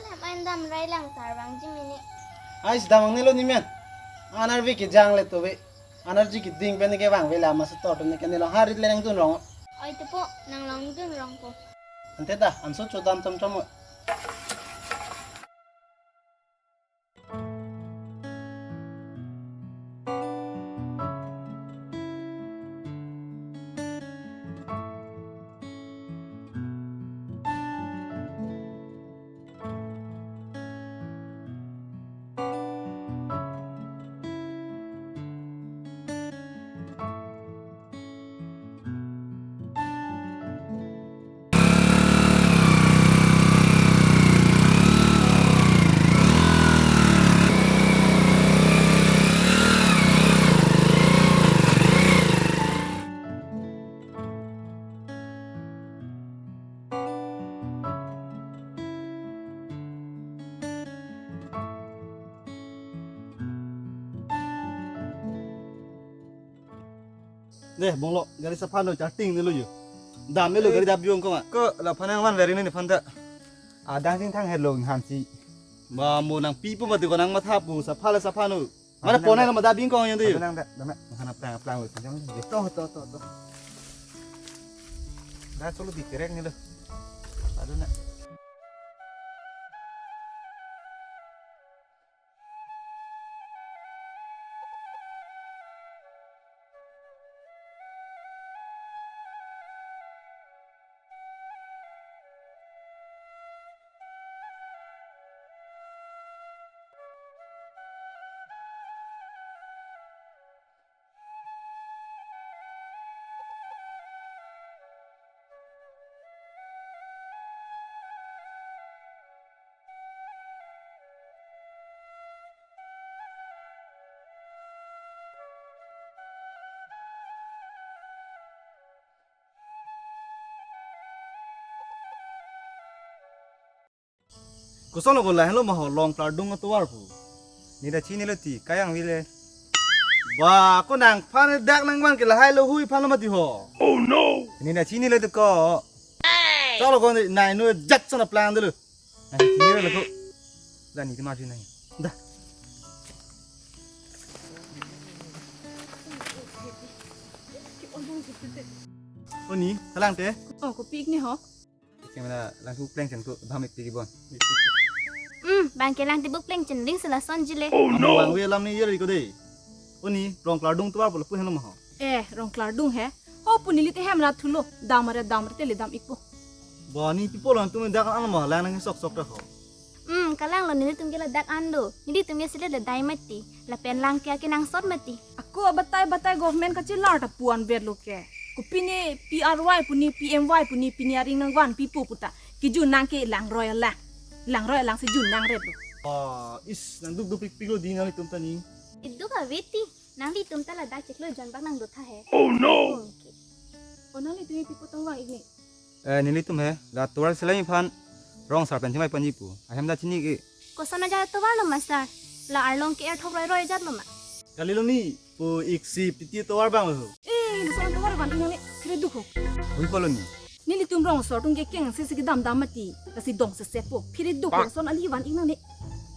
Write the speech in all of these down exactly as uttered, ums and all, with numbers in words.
Lam an damrai lang sar vangji mene. Ais, dam nangnelo ni men. An arve kejang le to ve. An arji keding pen ke vangve la, masi tor to ne ke nelo harit le nangdun rong. Oi tepo, nang long dun rongpo. Ante ta, anso chodam chomchom. Deh, bonglo, gari saphan lo, charting ne lo yo. Dam ne lo, eh, gari dap jong ko ma. Ko laphan nangvan veri ne phan ta. Adang sing thang helo hansi. Ma mo nangpipo mati ko nang matha pu, saphan le saphan lo. Mana pon lo ma dap bing ko yang tu yo. Nang da, dam na. Makan aplang aplang lo, jam. To, to, to, to. Da solo di kerek ne lo. Aduh na. Koson lo ko lahelo ma ho, Rongklardung atovar pu. Ne ta chinilo ti, kayang vile. Ba, ko nangphan dak nangvan ke lahai lo hui phan lo mati ho. Oh no. Ne ta chinilo ti ko. Chalo ko nai nu jat sana plan dulu. Nai chinilo lo ko. Da ne ti masi nai. Da. O ni, halang te. Oh, kopi-ik ne ho. Kemana langsung pleng chen ko dam ik tigi bon. Hmm, bang ke lang tibuk pleng chen ring sela son jile. Oh no. Bang we lam ni yeri ko dei. O ni, Rongklardung atovar pu lapu helo ma ho. Eh, Rongklardung he. Ho pu neli te hem rat thulo. Dam are dam te le dam ikpo. Ba ne pipo lang tum dak an ma lang nang sok sok ta ho. Hmm, kalang lo nelitum ke ladak an do. Nelitum ke sile le dai mati. Lapen lang ke ake nang sot mati. Ako batai batai government kachelar ta puan vet lo ke. Kopine P R Y pu ne, P M Y pu ne, pine aring nangvanpipo pu ta. Kejun nang ke langroi alang. Langroi alang si jun nang ret lo. Ah, is nang duk duk pik pik lo di nanglitum ta ni. Iduk aveti. Nanglitum ta ladak chiklo jon bak nang dotha he. Oh no. Okay. O nanglitum pipo tong vang ik ne. Eh, nelitum he, la tovar selam aphan, rong sar pen chimai ponji pu. Ahem ta chini ke. Koson ajat tovar lo ma sar? La arlong ke er thok roi roi ajat lo ma? Kali lo ni, pu iksi piti tovar bang lo. Eh, koson tovar bang ini ne, kiri dukho. Hui polo ni. Nelitum rong sar atum ke keng si si kedam dam mati, lasi dong se sepo. Phiri dukho, koson ali van ik nang ne.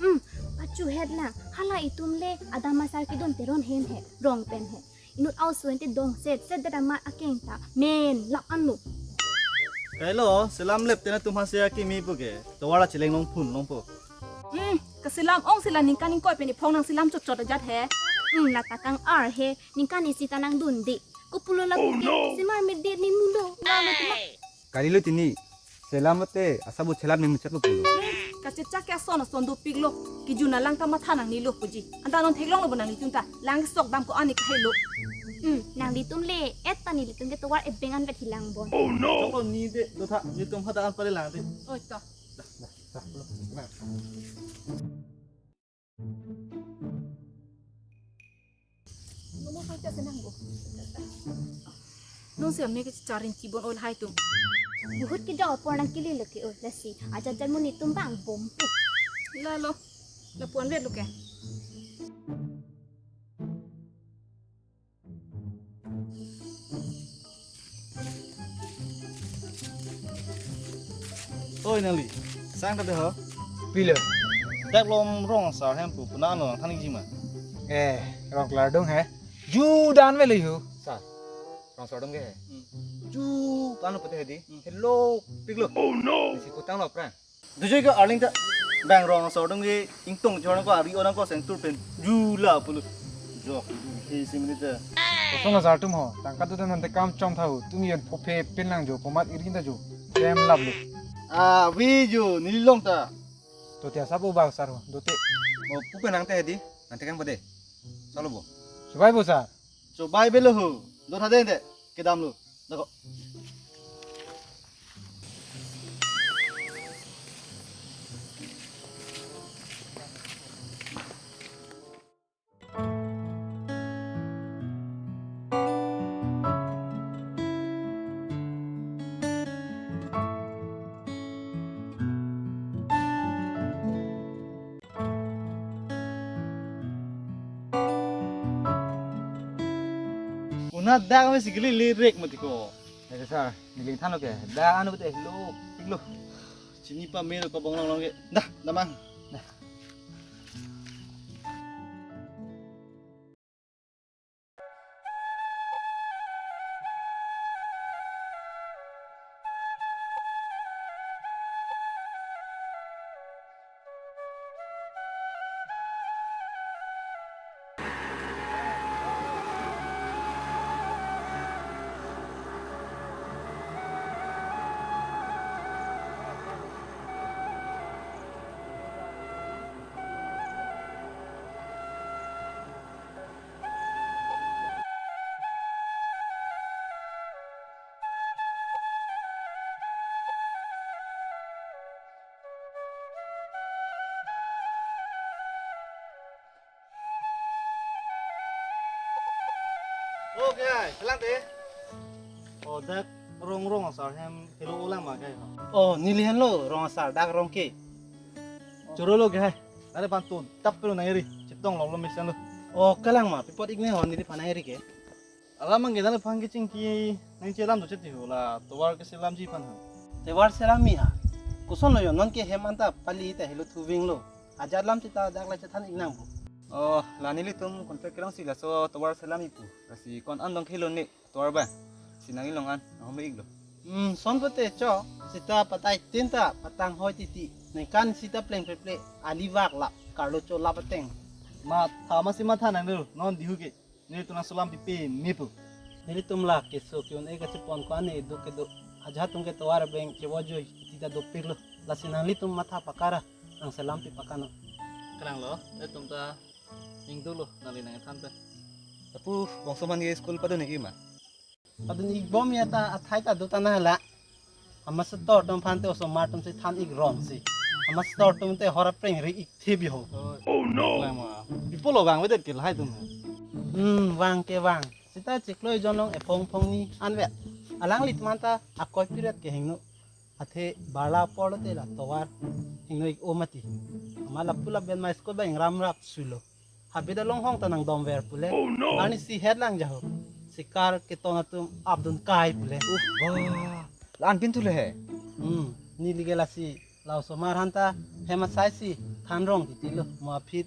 Hmm, pachu het lang, hala itum le, adam asar kedun Teron hem he, rong pen he. Inut aoso ente dong set set dada mar akeng ta men lap anlo. Kailo, selam lep tena tum hase akimi pu ke. Tovar la chileng long phun long po. Hmm, kaselam ong sila ningkan ingkoi pen iphong nang selam chot chot ajat he. Hmm, lata kang ar he, ningkan isi ta nang dun di. Kupulo la. Oh, kupi, no. Simar medet ni mulo, na lo tuma. Kalilo tini. Selam mate, asa bo selam ni muchot lo pulo. Kachechak ke ason ason dopik lo. Kejun alang ta matha nangnelo puji. Anta non theklong lo bo nanglitum ta. Lang sok dam ko ani kahai lo. Hmm, nanglitum le, et ta nelitum ke tovar ebeng an vet hilang bon. Oh no. Choklo ni de, dotha, nelitum hada an pale lang de. Oi to. Dah, dah, dah, pulo. Nah. Nomo phacha senang bo. Nung si ame ke charin chibon ol hai tum. Buhut ke do apor nang kili lo ke ol lasi. Ajat jan mo nelitum bang bom pu. La lo. Lapuan vet lo ke. Oi, nangli, sang ta de ho? Pilo. Dak lom rong asar hem pu puna ano nangthan ikji ma. Eh, rong klardung he. Ju dan velo yu. Sir, rong asar dong ke he. Hmm. Ju pano pute hedi. Hmm. Hello, piklo. Oh no. Isi kutang lo pran. Dujoi ke arling ta. Bang rong asar dong ke ingtong jor ko ari orang ko seng tur pen. Ju la pulo. Jok. Hi simili ta. Kosong asar atum ho. Tangka tu dan nanti kam chom thahu. Tum yen phophe pen lang jo. Pomat irin ta jo. Kem lap lo. Ah, wi jo. Nilong ta. To tia sabo bang sar ho, do te. Mo pupe nangte hedi, nangte kan pade. Salo bo. Subai bo sar. Subai belo ho. Do thade de. Kedam lo. Dako. Una dak me sikili le rek mati ko. Eke sir, niling than lo ke. Dak ano bete lo, piklo. Chini pame lo ko bong long long ke. Dah, damang. Dah. Okay, selang te. Oh, dak rong rong asar hem helo ulang ma kai ho. Oh, neli henlo rong asar dak rong ke. Choro lo ke hai. Are pantun tap pelo nang iri. Chetong long lo mesen lo. Oh, kalang ma pipot ik ne ho neli phan nang iri ke. Alam mang ke nang phang ke chingki nang chelam do cheti ho la tovar ke selamji phan ha. Tovar selami ha. Koson lo yo non ke hem anta pali ta helo thuving lo. Ajat lam sita dak la chethan ik nang bo. Oh, la nelitum contract kelong si laso tovar selami pu. Lasi ko-an an dong khelo ne tovar ba. Si nang ilong an, ahom ik lo. Hmm, son pute cho, sita patai tin ta patang hoi titi. Ningkan sita pleng peple, ali vak lap, karlo cho lap ateng. Matha masi matha nang dulu, non dihu ke. Nelitum nang selam pipe mepu. Nelitum la keso ke-un-e kachepon ko-an ne duk kedo. Ajat atum ke tovar abeng chevojoi tita dopik lo. Lasi nanglitum matha pakara nang selam pi pakano. Kalang lo, etum ta ingduk lo nangli nang than pe. Lapu bongso man ke school padun ik ma. Padun ik bom ya ta athai ta do ta na la. Amaster atum aphan te osomar atum si than ik rom si. Amaster atum te hor apreng ri ik thip ho. Oh no. Kalang ma. Pipo lo vang vedet ke lahai atum. Hmm, vang ke vang. Sita chiklo ejon long ephong phong ni anvet. Alangli atum anta akoi piret ke hingno. Athe barla apor lo te la tovar hingno ik o mati. Ama lapu lapen ma school ba ingram rap sulo. Habit along hong ta nang dom ver pule. Oh no. Arni si het lang jaho. Sikar keton atum apdun kai pule. Uh, wah. La-an pintu le he. Hmm, neli ke lasi la osomar aphan ta hem asai si than rong titi lo. Mo aphi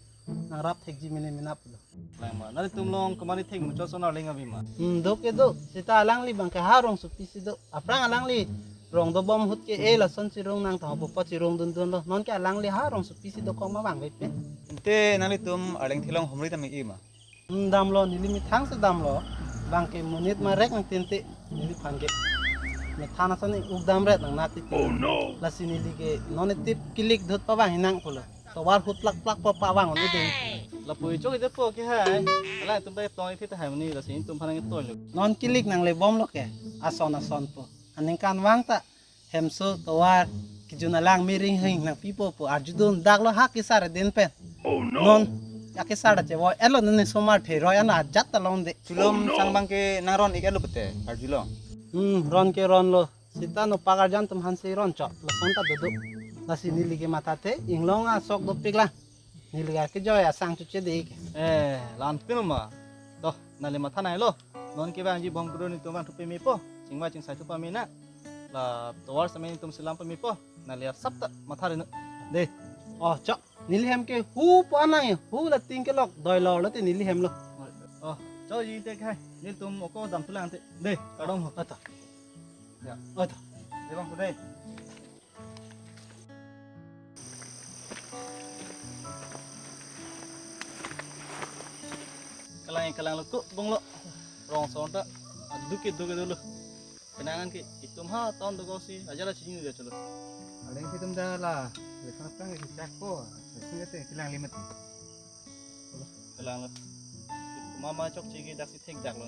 nang rap thekji mene mena pulo. Kalang ma. Nelitum long kemani thek muchot son arling abi ma. Hmm, do ke do. Sita alangli bang ke ha rong supi si do. Aphrang alangli rong do bom ahut ke e lason chirung nang tang po chirung dun dun lo. Non ke alangli ha rong supi si do kong ma vang ve pe. Ante nanglitum arleng thelong humri ta me ik ma. Hmm, damlo neli methang si damlo. Bang ke monit ma rek nang tinte neli phan ke. Methan ason ik dam ret nang nati. Oh no. Lasi neli ke non tip kilik dut pavang hinang pulo. Tovar hut plak plak pa pavang un-e dei. Lapu ichok ite po ke hai. Alangtum ta tong ithi ta hai mani lasi nelitum phan nang tong lo. Non kilik nang le bom lo ke. Ason ason po. Aningkan vang ta. Hemso tovar kejun alang mering hing nang pipo po arjudun dak lo ha kesar din pen. Oh no. Non ya kesar da chevo elo nene somar the roi ana ajat ta long de. Chulom sang bang ke nang ron ik lo pute arjulo. Hmm, ron ke ron lo. Sita nopak arjan atum aphan si ron chok. Lason ta doduk. Lasi neli ke matha the inglong asok dopik la. Neli ke kejoi asang chuche de ik. Eh, la-an pin ma. Toh, nangli matha nai lo. Non ke bang ji bom kudo nelitum vang thupi mepo. Chingvai chingsai thupa mena. La tovar seme nelitum selam pa mepo. Nangli asap ta matha ri no. De. Oh, chok. Neli hem ke hu pu anang, hu lating kelok doilor lote neli hem lo. Oh, chokji te khai. Nelitum ako damthulang te. De, kardom ho. Ata. Ya. Ata. De bang, de. Kalang, kalang lo ko bong lo. Rong son ta. Aduk ke, duk ke dulu. Kenangan ke itum ha town do kosi ajala chini dia chalo. Aling itum da la. Lekhan tang ke chak ko. Sing te kelang limit. Kalang lo. Mama chokche ke daksi thekdak lo.